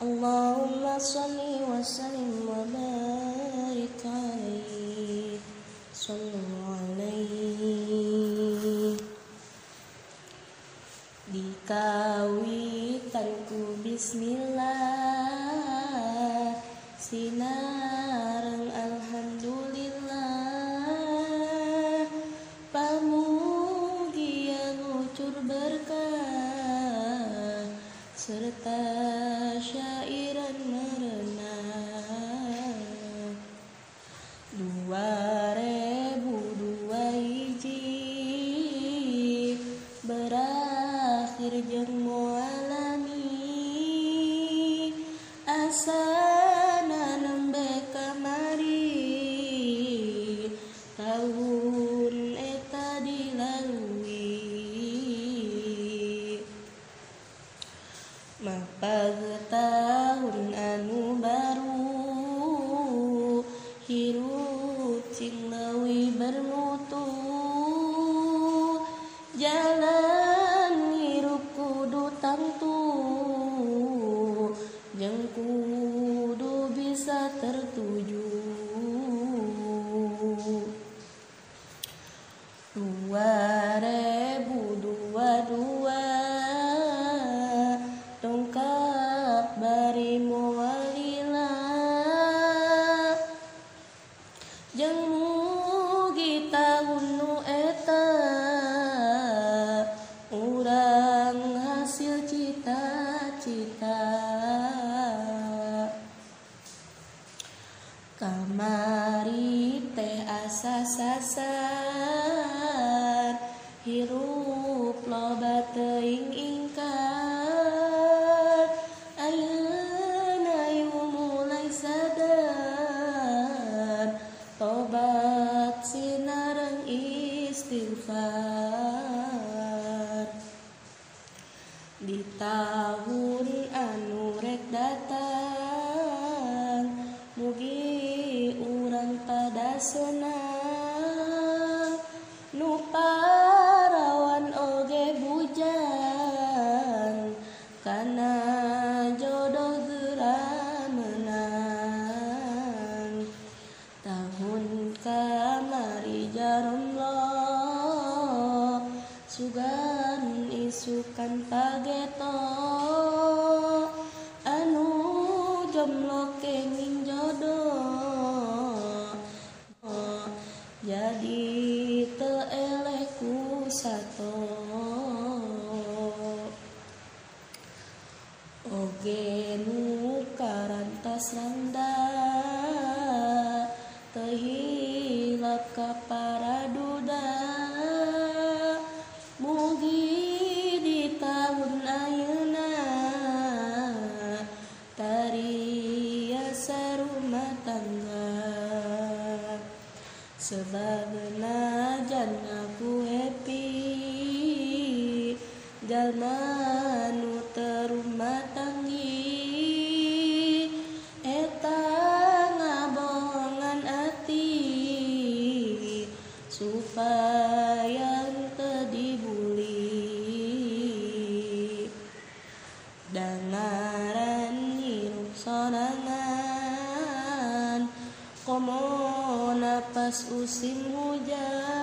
Allahumma shalli wa sallim wa barik alaihi. Sallu alaihi. Dikawitanku bismillah, sinareng alhamdulillah, pamugia ngucur berkah serta syairan merenah. 2002 hiji berakhir jeung moalami, asana nembe kamari tahun eta dilalui. Mapag tahun anu baru, hirup cing leuwih bermutu, jalan hirup kudu tangtu, jeung kudu bisa tertuju. 2022 dongkap bari moal lila, jeung mugi taun nu eta urang hasil cita-cita. Kamari teh asa sasar, hirup loba teuing ingkar, ayeuna ieu mulai sadar, tobat sinareng istighfar. Di tahun anu rek datang, mugi urang pada senang, nu parawan oge bujang, kana jodoh geura menang. Tahun kamari jaromlo, sugan isukan pageto, anu jomblo kenging jodoh, jadi teu eleh ku sato. Oge nu karantas randa, teu hilap ka para duda, mugi di tahun ayeuna tariasa rumah tangga. Sebabna jan aku happy, jalma nu teu rumah tanggi, eta ngabohongan ati supaya henteu dibuli. Dangaran hirup sorangan, komo napas usim hujan.